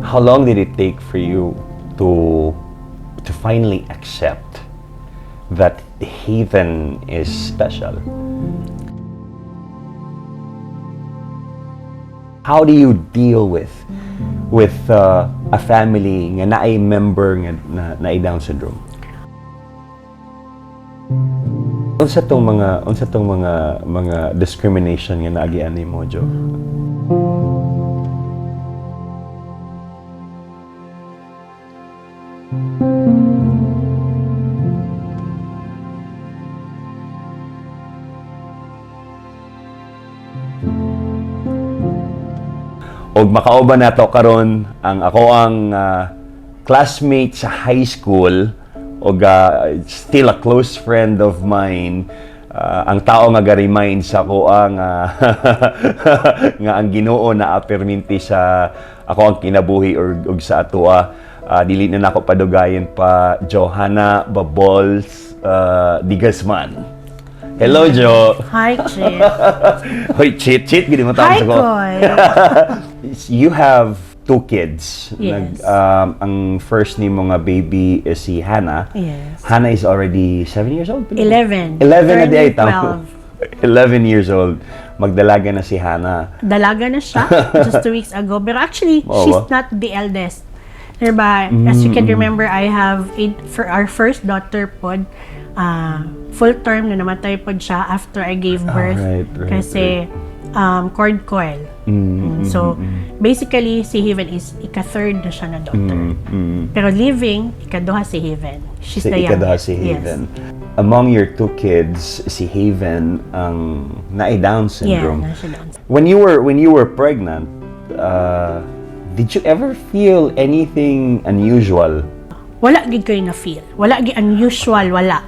How long did it take for you to finally accept that Haven is special? How do you deal with a family nga naay member nga na, naay Down syndrome? Unsa tong mga discrimination nga naagian nimo, Jo? Og makauban nato karon ang ako ang classmate sa high school og still a close friend of mine, ang tao nga ga-remind sa ako ang nga ang Ginoo na perminti sa ako ang kinabuhi or og sa atoa. Dili na nako padugayon pa, Johanna Babols Di Guzman. Hello, Jo. Hi, Chit. Hoy, cheat cheat gid mo Hi, tawag sa ko. Koy. You have two kids. Yes. Ang first ni nga baby is si Hannah. Yes. Hannah is already 7 years old? 11. 11 na di ay Turning tama. 11 years old. Magdalaga na si Hannah. Dalaga na siya just 2 weeks ago. Pero actually, Oo she's ba? Not the eldest. Diba? As you can remember, I have eight, for our first daughter pod, full term na namatay pod siya after I gave birth. Kasi cord coil. So, basically, si Haven is ika-third na siya na daughter. Pero living, ikaduha si Haven. She's Si the ikaduha youngest. si Haven. Among your two kids, si Haven ang naay Down syndrome. Yeah, na siya Down. When you were pregnant, did you ever feel anything unusual? Wala gid ko na feel. Wala gid unusual, wala.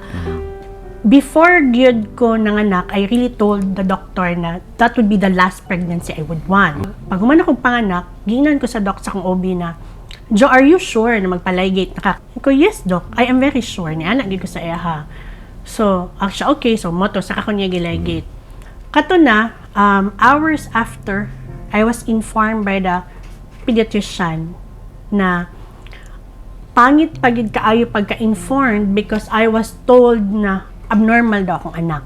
Before gyud ko nanganak, I really told the doctor na that would be the last pregnancy I would want. Pag human akong panganak, giingnan ko sa doc sa akong OB na, "Jo, are you sure na magpa-ligate na ka?" Ko, "Yes, doc. I am very sure." Ni anak gid ko sa iya ha. So, actually, okay. So, mao to, saka ko niya giligate. Kato na, hours after, I was informed by the pediatrician na pangit pagid kaayo pagka-informed because I was told na abnormal daw akong anak.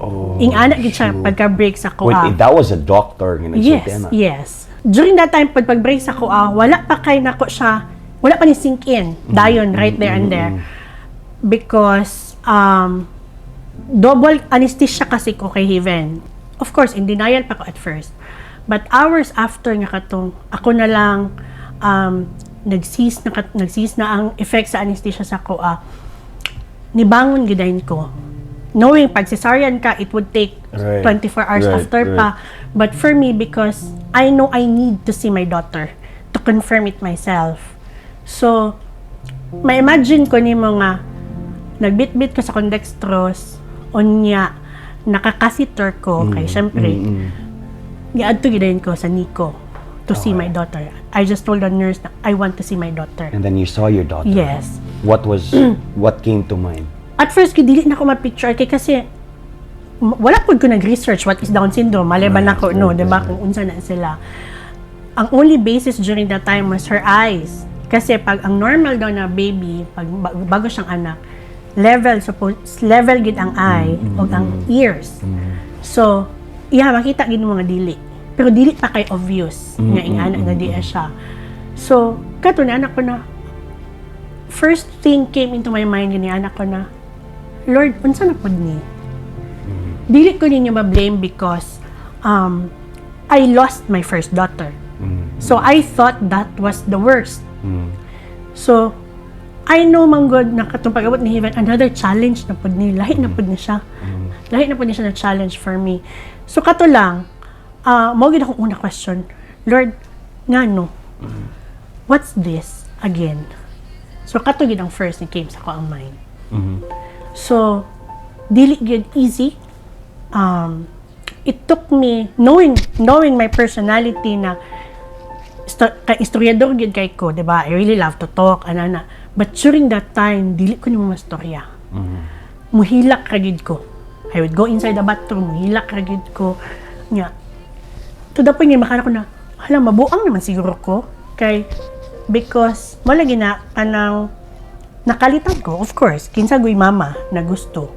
Oh. Ing-ana gid siya pagka-break sa Wait, kuha. That was a doctor nga Yes, nagsulti ana? yes. During that time, pag pag-break sa kuha, wala pa kay nako siya, wala pa ni sink in. Dayon, right there and there. Because, double anesthesia kasi ko kay Haven. Of course, in denial pa ko at first. But hours after nga katong, ako na lang, nag-cease na ang effect sa anesthesia sa kuha, nibangon gidayon ko. Knowing pag cesarean ka, it would take 24 hours after pa. But for me, because I know I need to see my daughter to confirm it myself. So, ma-imagine ko ni mga nagbitbit ko sa akong dextrose, unya, nakakasitor ko, kay syempre, giadto gidayon ko sa NICU to see my daughter. I just told the nurse na I want to see my daughter. And then you saw your daughter. Yes. What came to mind? At first, kay dili na ko ma-picture kay kasi wala pud ko nag-research what is Down syndrome. Malay ba nako, no, 'di ba, kung unsa na sila. Ang only basis during that time was her eyes. Kasi pag ang normal daw na baby, pag bago siyang anak, level suppose level gid ang eye ug ang ears. So, iya makita gid mo nga dili. Pero dili pa kay obvious nga ingana nga di siya. So, kato na anak ko na first thing came into my mind gani anak ko na, "Lord, unsa na pud ni?" Dili ko ninyo ma-blame because I lost my first daughter. So I thought that was the worst. So I know man gud na katong pag-abot ni Haven, another challenge na pud ni, lahi na pud ni siya. Lahi na pud ni siya na challenge for me. So kato lang, mao gid akong una question, "Lord, ngano? What's this again?" So kato gid ang first na came sa ako ang mind. So, dili gyud easy. It took me knowing my personality na kay istoryador gyud kay ko, 'di ba? I really love to talk, ana na. But during that time, dili ko nimo mastorya. Muhilak ra gyud ko. I would go inside the bathroom, muhilak ra gyud ko. Nya. To the point nga makana ko na, hala, mabuang naman siguro ko. Kay because mo lagi na kanang nakalitan ko, of course, kinsa guy mama na gusto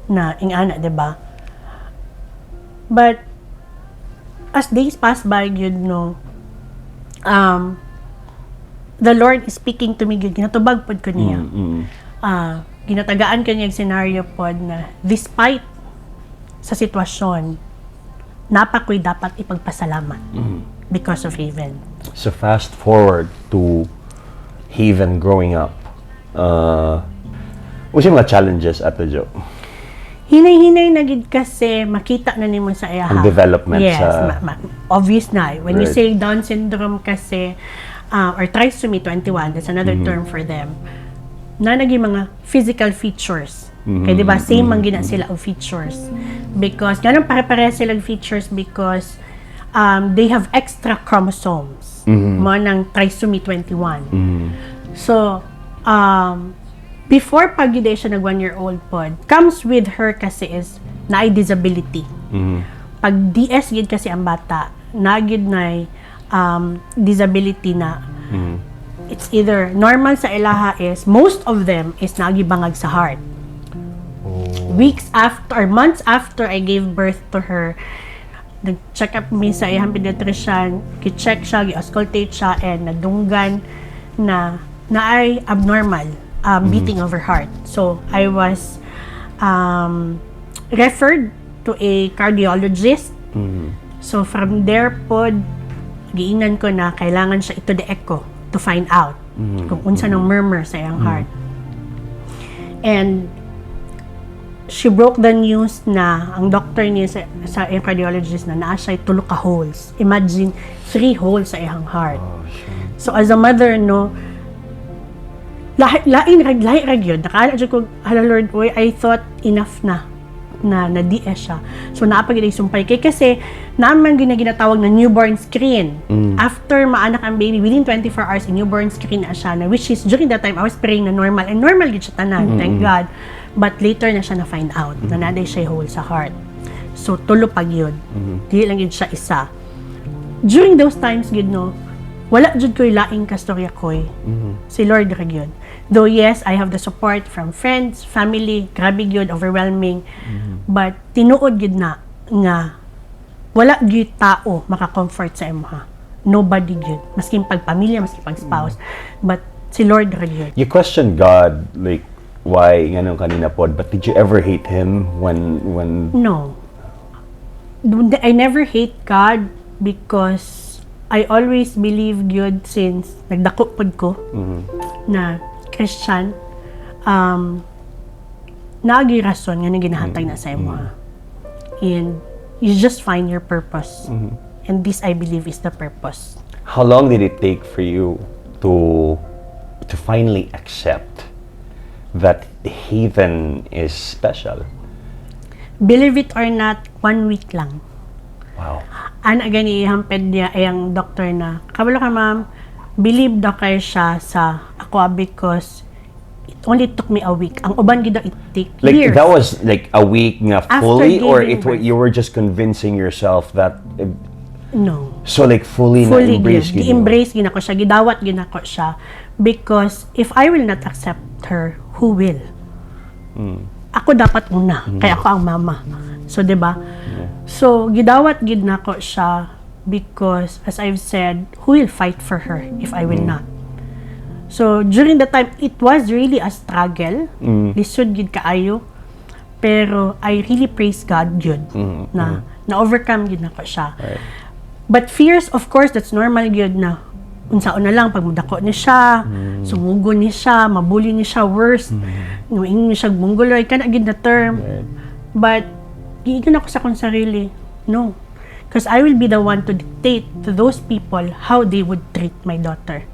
na ing-ana, 'di ba? But as days pass by gyud, no, the Lord is speaking to me gyud, ginatubag pod ko niya. Ginatagaan ko niya yung scenario pod na despite sa sitwasyon, naa pa ko'y dapat ipagpasalamat because of Haven. So fast forward to Haven growing up. Unsa mga challenges, Ate Jo? Hinay-hinay na gid kasi makita na nimo sa iya. Ang development Yes, obvious na. When you say Down syndrome kasi, or trisomy 21, that's another term for them, na naging mga physical features. Kay di ba same man gina sila og features. Because ganun pare-pareha silang features because they have extra chromosomes. Mo nang trisomy 21. So, before pag gyud siya nag 1 year old pod, comes with her kasi is naay disability. Pag DS gid kasi ang bata, na gid nay disability na it's either normal sa ilaha is most of them is naagibangag sa heart. Weeks after or months after I gave birth to her, nag-check up mi sa iyang pediatrician, gi-check siya, gi-auscultate siya, and nadunggan na naay abnormal beating of her heart. So, I was referred to a cardiologist. So, from there pod, giingnan ko na kailangan siya ito the echo to find out kung unsa ng murmur sa iyang heart. And she broke the news na ang doctor niya sa iyang cardiologist na naa siya tulo ka holes. Imagine, three holes sa iyang heart. So as a mother, no, lahi, lain rag lahi rag yun. Nakaala jud ko, "Hala Lord, oy, I thought enough na na na DS siya." So naa pa gyud sumpay kay kasi naman gyud na ginatawag na newborn screen. After maanak ang baby, within 24 hours, a newborn screen na siya na, which is during that time I was praying na normal, and normal gyud siya tanan, thank God. But later na siya na find out na naa siya hole sa heart. So tulo pa gyud. Di lang gyud siya isa. During those times gyud, no, wala jud ko'y laing kastorya koy. Si Lord ra gyud. Though yes, I have the support from friends, family, grabe gyud, overwhelming. But tinuod gyud na nga wala gyud tao maka-comfort sa imoha. Nobody gyud. Maski pag pamilya, maski pag spouse. But si Lord ra gyud. You questioned God, like, why nganong kanina pod, but did you ever hate Him when No. I never hate God because I always believe gyud since nagdako pod ko na Christian, naagi rason nga nang ginahatag na sa imo. And you just find your purpose. And this, I believe, is the purpose. How long did it take for you to finally accept that Haven is special? Believe it or not, one week lang. Ana gani iyang niya iyang doctor na, "Kabalo ka, ma'am, believe daw kayo siya sa ako because it only took me a week. Ang uban gid daw it take Like years." that was like a week nga After fully or giving it birth. You were just convincing yourself that No. So like fully, Fully na embrace gyud. gyud mo? Gi-embrace gyud nako siya, gidawat gyud nako siya because if I will not accept her, who will? Ako dapat una, kaya ako ang mama. So, 'di ba? So, gidawat gyud nako siya because, as I've said, who will fight for her if I will not? So, during the time, it was really a struggle. Lisod gyud kaayo. Pero I really praise God gyud na na-overcome gyud nako siya. But fears, of course, that's normal gyud na unsaon na lang pag mudako ni siya, sungugon ni siya, mabully ni siya, worst, mm. Ingon siya mongoloid, kana gyud na term. But giingon ako sa akong sarili, no. Because I will be the one to dictate to those people how they would treat my daughter.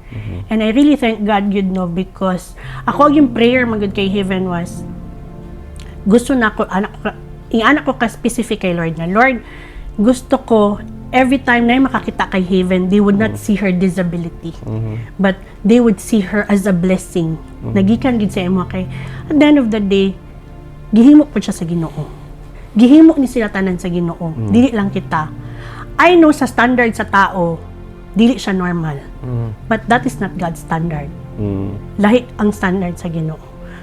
And I really thank God gyud, no, because ako yung prayer man gud kay Haven was gusto na ako anak ko, yung anak ko ka specific kay Lord na, "Lord, gusto ko every time na makakita kay Haven, they would not see her disability but they would see her as a blessing nagikan gid sa imo," kay at the end of the day gihimo po siya sa Ginoo, gihimo ni sila tanan sa Ginoo, dili lang kita. I know sa standard sa tao Dili siya normal. But that is not God's standard. Lahi ang standard sa Ginoo.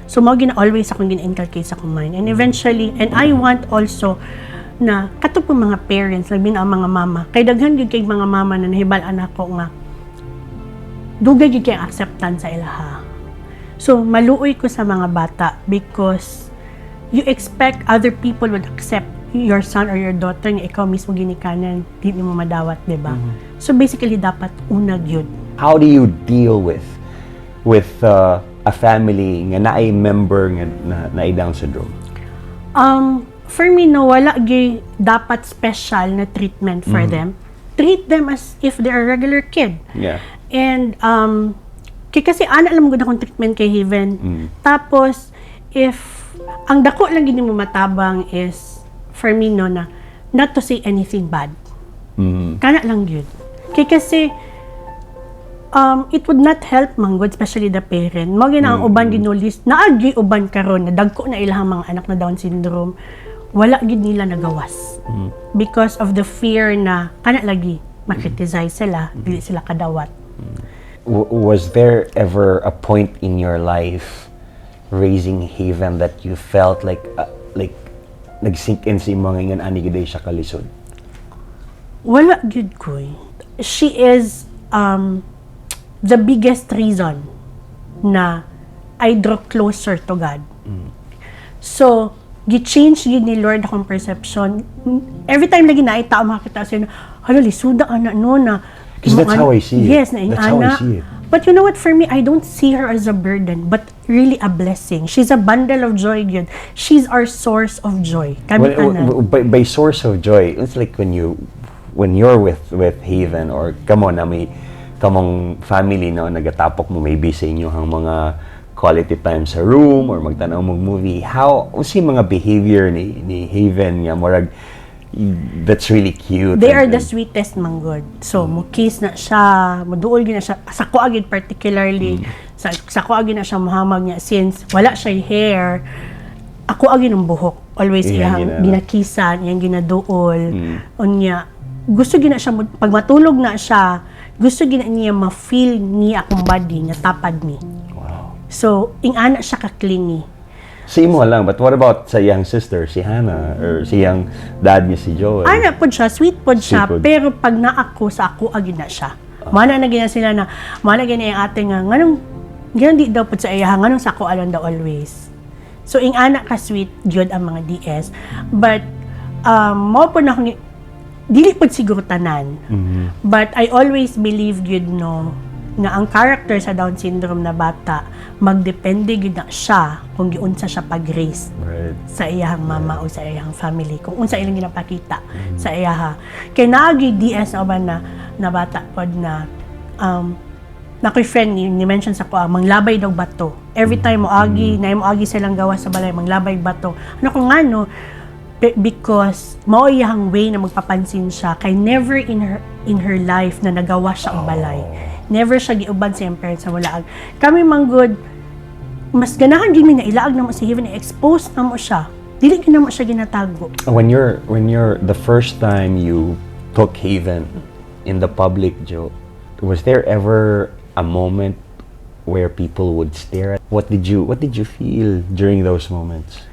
So mao gina always akong gina-inculcate sa akong mind. And eventually, and I want also na kato po mga parents, labi na ang mga mama. Kay daghan gyud kay mga mama na nahibal-an ako nga dugay gyud kay acceptance sa ilaha. So maluoy ko sa mga bata because you expect other people would accept your son or your daughter nga ikaw mismo ginikanan, di mo madawat, di ba? So basically, dapat una gyud. How do you deal with a family nga naay member nga na, naay Down syndrome? For me, no, wala gyud dapat special na treatment for them. Treat them as if they are a regular kid. And, kay kasi ana lang gud akong treatment kay Haven. Tapos, if, ang dako lang gini mo matabang is, for me, no, na, not to say anything bad. Kana lang yun. Kay kasi, it would not help man gud, especially the parent. Mao gina ang uban ginulis, naagi uban karon na dagko na ilang mga anak na Down syndrome, wala gid nila nagawas. Because of the fear na kana lagi ma-criticize sila, dili sila kadawat. Was there ever a point in your life raising Haven that you felt like nag-sink in sa imong ingon ani gid siya kalisod? Wala gyud ko eh. She is the biggest reason na I draw closer to God. So, gi-change gid ni Lord akong perception. Every time lagi na tao makakita siya, "Hala, lisuda ana no na." 'Cause that's how I see it. Yes, na That's how I ana. See it. But you know what, for me, I don't see her as a burden, but really a blessing. She's a bundle of joy yun. She's our source of joy. Kami Well, tanan. by source of joy, it's like when you're with Haven or kamo na may kamong family, no, nagatapok mo maybe sa inyong mga quality time sa room or magtanaw mo movie, how unsay mga behavior ni Haven nga murag that's really cute? They are the sweetest man gud. So, mo kiss na siya, moduol gyud na siya. Sa ko agid particularly, sa ko agid na siya muhamag niya since wala siya hair. Ako agid ang buhok. Always Iyang iyang ginakisan, iyang ginaduol. Unya, gusto gina siya pag matulog na siya, gusto gina niya ma-feel niya akong body nga tapad mi. So, ing-ana siya ka-clingy. Sa imo lang, but what about sa iyang sister, si Hannah, or si iyang dad niya, si Joel? Ana pod siya, sweet pod siya, Sweet pod. Pero pag naa ako sa ako agid na siya. Mana na gina sila na, mana gina yung ate nga, nganong, ganun di daw pod sa iya, nganong sa ako alon daw always. So, ing ana ka sweet gyud ang mga DS. But, mo po na akong, dili pod siguro tanan. But I always believe gyud no, nga ang character sa Down syndrome na bata, magdepende gyud na siya kung giunsa siya pag-raise sa iyahang mama o sa iyahang family kung unsa ilang ginapakita sa iyaha kay naagi DS na uban na na bata pod na nakoy friend ni mention sa ko ah, manglabay daw bato every time mo agi na mo agi silang gawa sa balay, manglabay bato. Ano ko nga no, because mao iyahang way na magpapansin siya kay never in her life na nagawa siya ang balay, never siya giuban sa iyang parents sa walaag. Kami manggod mas ganahan gyud mi na ilaag na mo si Haven, expose na mo siya, dili gyud na mo siya ginatago. When you're the first time you took Haven in the public, Joe, was there ever a moment where people would stare at? What did you feel during those moments?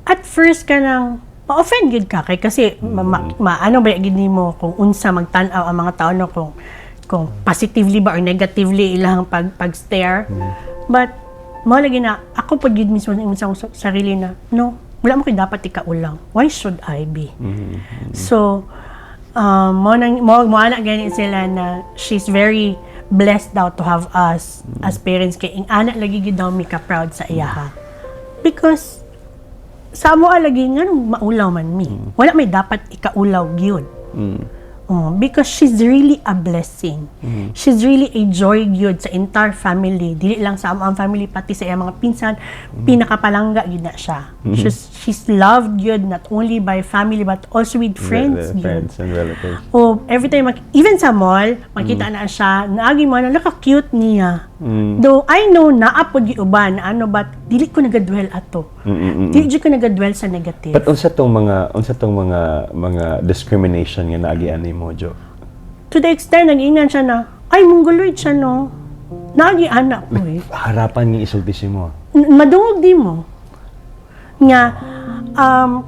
At first kanang ma-offend gyud ka kay kasi ano ba gyud nimo kung unsa magtan-aw ang mga tao no, kung positively ba or negatively ilang pag stare. But mao lagi na ako pod gyud mismo sa akong sarili na no, wala mo kay dapat ikaulang. Why should I be? So mo nang mo mo ana gani sila na she's very blessed daw to have us as parents kay ing ana lagi gyud daw mi ka proud sa iyaha because sa amo lagi nganong maulaw man mi, wala may dapat ikaulaw gyud. Oh, because she's really a blessing. She's really a joy gyud sa entire family. Dili lang sa amo ang family, pati sa iyang mga pinsan, pinakapalangga gyud na siya. She's loved gyud not only by family but also with friends The gyud. Friends and relatives. Oh, every time even sa mall, makita na siya, naagi mo na naka-cute niya. Though I know naa pod uban ano, but dili ko nagadwell ato. Dili jud ko nagadwell sa negative. But unsa tong mga discrimination nga naagian nimo, Jo? To the extent, nag-ingnan siya na, "Ay, mongoloid siya, no?" Naagi anak ko eh. Harapan ni isulti si mo. Madungog di mo. Nga,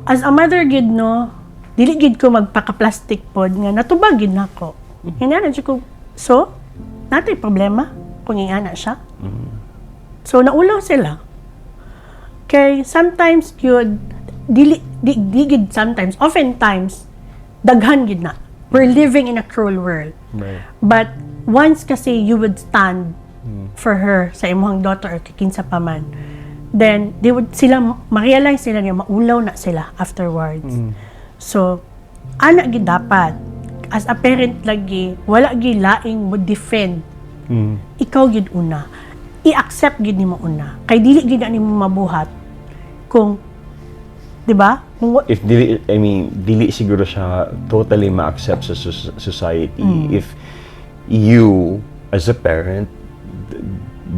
as a mother gid no, dili gid ko magpaka-plastic pod nga natubag gid nako. Nga na ko, so, natay problema kung ingana siya. So, naulaw sila. Kay sometimes yun, dili, di gid sometimes, oftentimes, daghan gid na. We're living in a cruel world. But once kasi you would stand for her sa imong daughter or kinsa pa man, then they would sila ma-realize sila nga maulaw na sila afterwards. So, ana gid dapat as a parent lagi wala gi laing mo defend, ikaw gid una. I-accept gid nimo una. Kay dili gid na nimo mabuhat kung, 'di ba? Kung If dili, I mean, dili siguro siya totally ma-accept sa society if you as a parent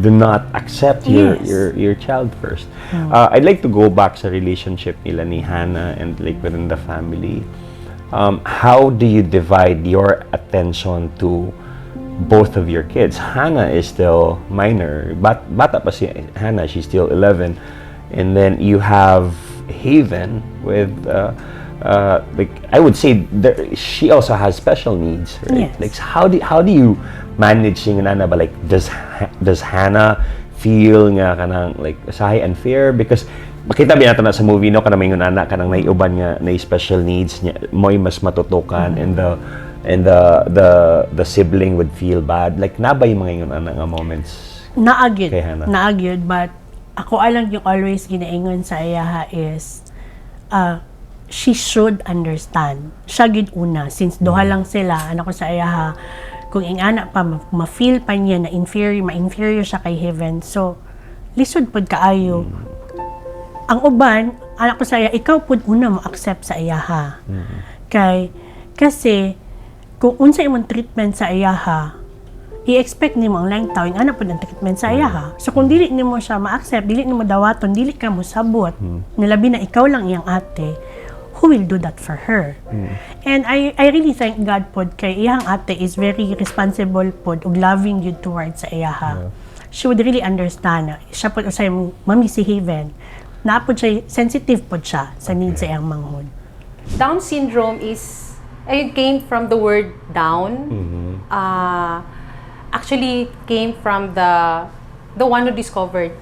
do not accept your your child first. I'd like to go back sa relationship nila ni Hannah and like within the family. How do you divide your attention to both of your kids? Hannah is still minor. Bata pa si Hannah, she's still 11. And then you have Haven with, like, I would say there, she also has special needs, right? Yes. Like, how do you manage yung ana ba? Like, does Hannah feel nga kanang like usahay unfair? Because makita ba nato na sa movie, no, kanang may ana kanang naiuban nga na special needs niya mo'y mas matutukan and the sibling would feel bad. Like, naa ba yung mga ingon ana nga moments Naa gyud. kay Hannah? Naa gyud, but ako alang yung always ginaingon sa iyaha is she should understand. Siya gid una since duha lang sila. Ano ko sa iyaha, kung ingana pa ma-feel pa niya na inferior, ma-inferior siya kay Heaven. So lisod pud kaayo. Ang uban, anak ko sa iya, ikaw pud una mo accept sa iyaha. Kay kasi kung unsa imong treatment sa iyaha, i-expect nimo ang laing tao ingana pud ang treatment sa iyaha. So kung dili nimo siya ma-accept, dili nimo dawaton, dili ka mo sabot, labi na ikaw lang iyang ate, who will do that for her? And I really thank God pod kay iyang ate is very responsible pod ug loving jud towards sa iyaha. She would really understand. Siya pod usay mo, "Mami, si Haven." Naa pod siya, sensitive pod siya sa needs sa iyang manghod. Down syndrome is, it came from the word "down." Actually came from the one who discovered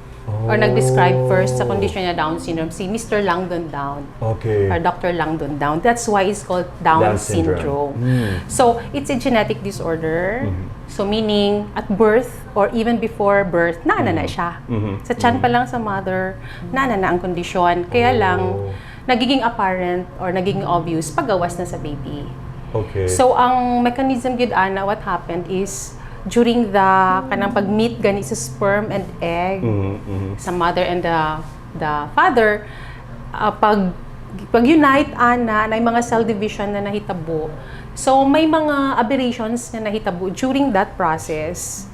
or nag-describe first sa condition niya, Down syndrome, si Mr. Langdon Down. Or Dr. Langdon Down. That's why it's called Down Down syndrome. syndrome. So, it's a genetic disorder. So, meaning, at birth or even before birth, naa na siya. Sa tiyan pa lang sa mother, naa na ang kondisyon. Kaya lang, nagiging apparent or nagiging obvious paggawas na sa baby. So, ang mechanism gyud ana, what happened is, during the kanang pag-meet gani sa sperm and egg, sa mother and the father, pag unite ana na mga cell division na nahitabo. So may mga aberrations na nahitabo during that process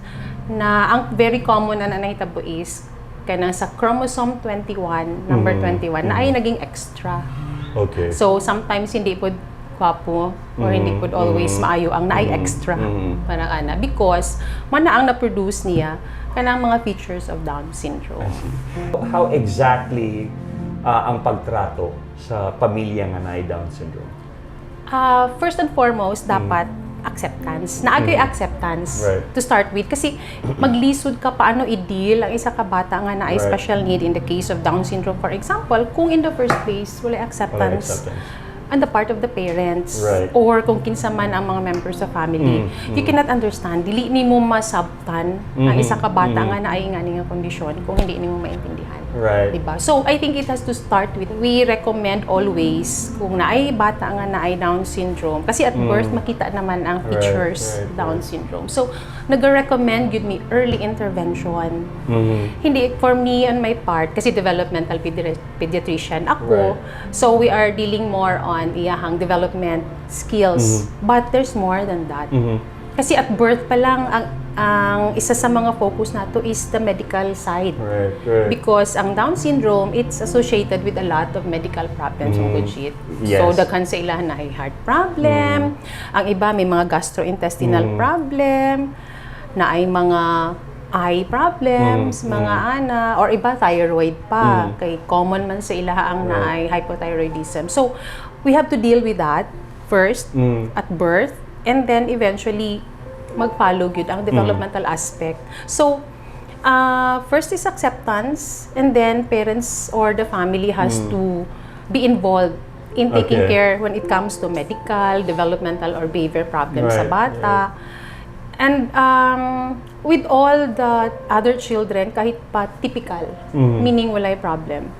na ang very common na nahitabo is kanang sa chromosome 21, number 21, na ay naging extra. So sometimes hindi pod kwapo or hindi pod always maayo ang naay extra parang ana because man na ang na-produce niya kanang mga features of Down syndrome. How exactly ang pagtrato sa pamilya nga naay Down syndrome? First and foremost, dapat acceptance. Naa gyoy acceptance to start with. Kasi maglisod ka paano i-deal ang isa ka bata nga naay special need in the case of Down syndrome, for example, kung in the first place, wala acceptance acceptance. On the part of the parents or kung kinsa man ang mga members sa family. You cannot understand. Dili nimo masabtan ang isa ka bata nga naay ngani nga kondisyon kung hindi nimo maintindihan. Diba? So, I think it has to start with, we recommend always, kung naay bata nga naay Down syndrome, kasi at birth, makita naman ang features Down syndrome. So, nag-recommend yun me early intervention. Hindi, for me on my part, kasi developmental pediatrician ako, so we are dealing more on iyahang development skills. But there's more than that. Kasi at birth pa lang, ang Ang isa sa mga focus nato is the medical side. Because ang Down syndrome, it's associated with a lot of medical problems mm. So, daghan sa ilahan na heart problem, ang iba may mga gastrointestinal problem, na ay mga eye problems, mga ana, or iba thyroid pa. Kay common man sa ilaha ang naay hypothyroidism. So, we have to deal with that first at birth and then eventually mag-follow gyud ang developmental aspect. So, first is acceptance and then parents or the family has to be involved in taking care when it comes to medical, developmental, or behavior problems sa bata. And with all the other children, kahit pa typical, meaning walay problem,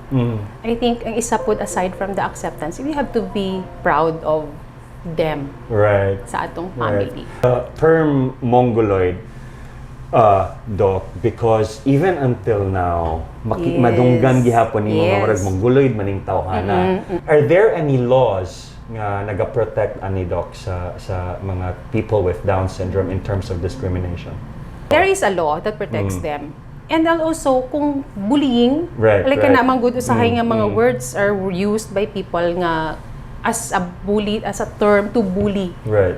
I think ang isa pud aside from the acceptance, we have to be proud of them sa atong family. The term "mongoloid," Doc, because even until now, madunggan gihapon nimo nga murag mongoloid maning tawhana. Are there any laws nga naga-protect ani, Doc, sa mga people with Down syndrome in terms of discrimination? There is a law that protects them. And then also, kung bullying, like kana man gud usahay nga mga words are used by people nga as a bully, as a term to bully.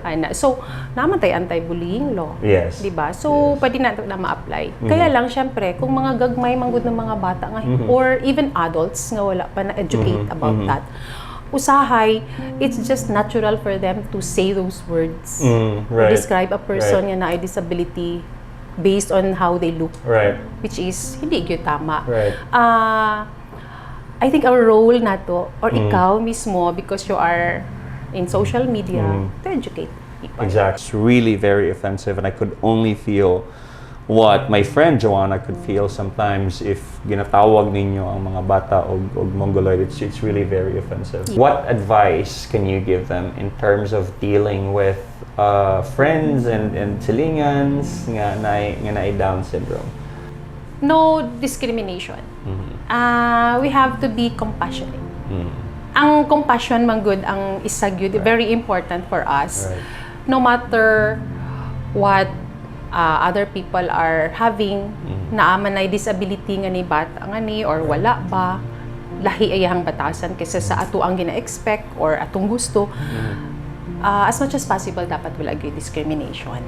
Ana. So, naa man tay anti-bullying law. Di ba? So, pwede na ma-apply. Kaya lang, syempre, kung mga gagmay manggod ng mga bata nga, or even adults nga wala pa na-educate about that, usahay, it's just natural for them to say those words. To describe a person nga naay disability based on how they look. Which is, hindi gyud tama. I think our role nato or ikaw mismo, because you are in social media, to educate people. Exactly. It's really very offensive, and I could only feel what my friend Joanna could feel sometimes if ginatawag ninyo ang mga bata og mongoloid. It's really very offensive. What advice can you give them in terms of dealing with friends and silingans nga naay Down syndrome? No discrimination. We have to be compassionate. Ang compassion man gud ang isa gyud very important for us. No matter what other people are having, naa man ay disability nga ni bata nga ni or wala ba, lahi ayang batasan kaysa sa ato ang gina-expect or atong gusto. As much as possible, dapat wala gyud discrimination.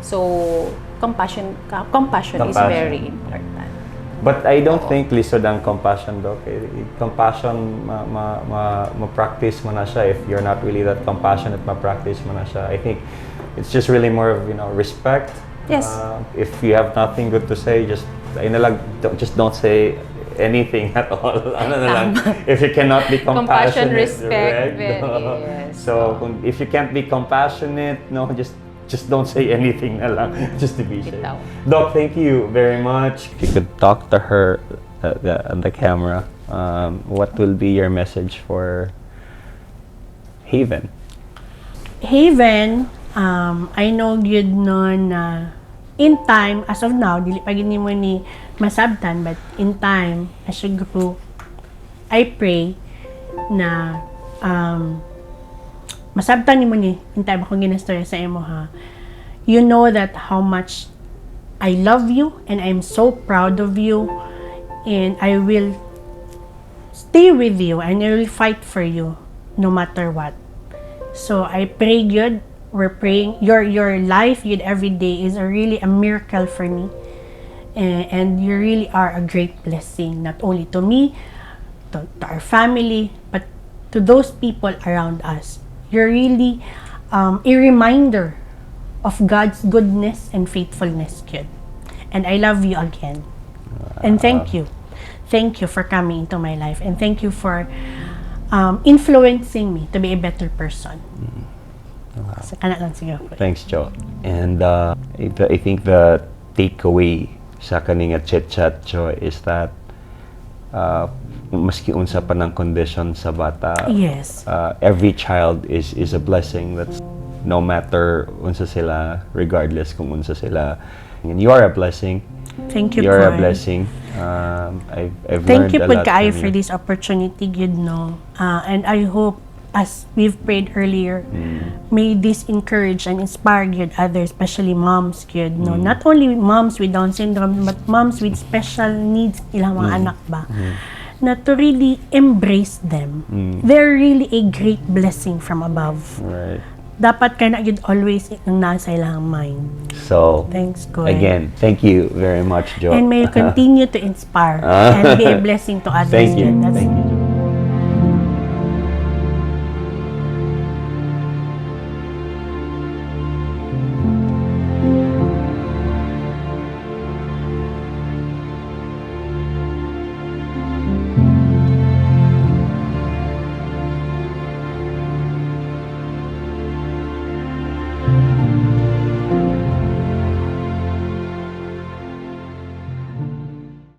So, compassion is Compassion. Very important. But I don't think lisod ang compassion, Doc. Eh, compassion, ma-practice mo na siya. If you're not really that compassionate, ma-practice mo na siya. I think it's just really more of respect. If you have nothing good to say, just, ay na lang, just don't say anything at all. Ano na lang. If you cannot be Compassion, compassionate, respect, right? Very, yes. So, if you can't be compassionate, no, just don't say anything na lang, just to be safe. Bitaw. Doc, thank you very much. If you could talk to her on the camera, what will be your message for Haven? Haven, I know gyud no na in time, as of now, dili pa gyud nimo ni masabtan, but in time, as you grow, I pray na masabtan nimo ni in time akong ginastorya sa imo ha. You know that how much I love you and I'm so proud of you and I will stay with you and I will fight for you no matter what. So I pray good. We're praying your life yun every day is a really a miracle for me. And you really are a great blessing not only to me, to our family, but to those people around us. You're really a reminder of God's goodness and faithfulness, kid. And I love you again. And thank you. Thank you for coming into my life. And thank you for influencing me to be a better person. So, kana lang siguro. Thanks, Joe. And I think the takeaway sa kaning chit-chat, Joe, is that maski unsa pa ng condition sa bata, every child is a blessing. That's no matter unsa sila, regardless kung unsa sila. And you are a blessing. Thank you, You're a Koy. Blessing. I've Thank learned you a pud lot kaayo from for you. This opportunity gyud no. And I hope as we've prayed earlier, may this encourage and inspire gyud others, especially moms gyud, no? Not only moms with Down syndrome, but moms with special needs ilang mga anak ba? Na to really embrace them. They're really a great blessing from above. Dapat kay na gyud always ang nasa ilang mind. So, Thanks, God. Again, thank you very much, Jo. And may you continue to inspire and be a blessing to others. Thank you. Gyud. Thank you, Jo.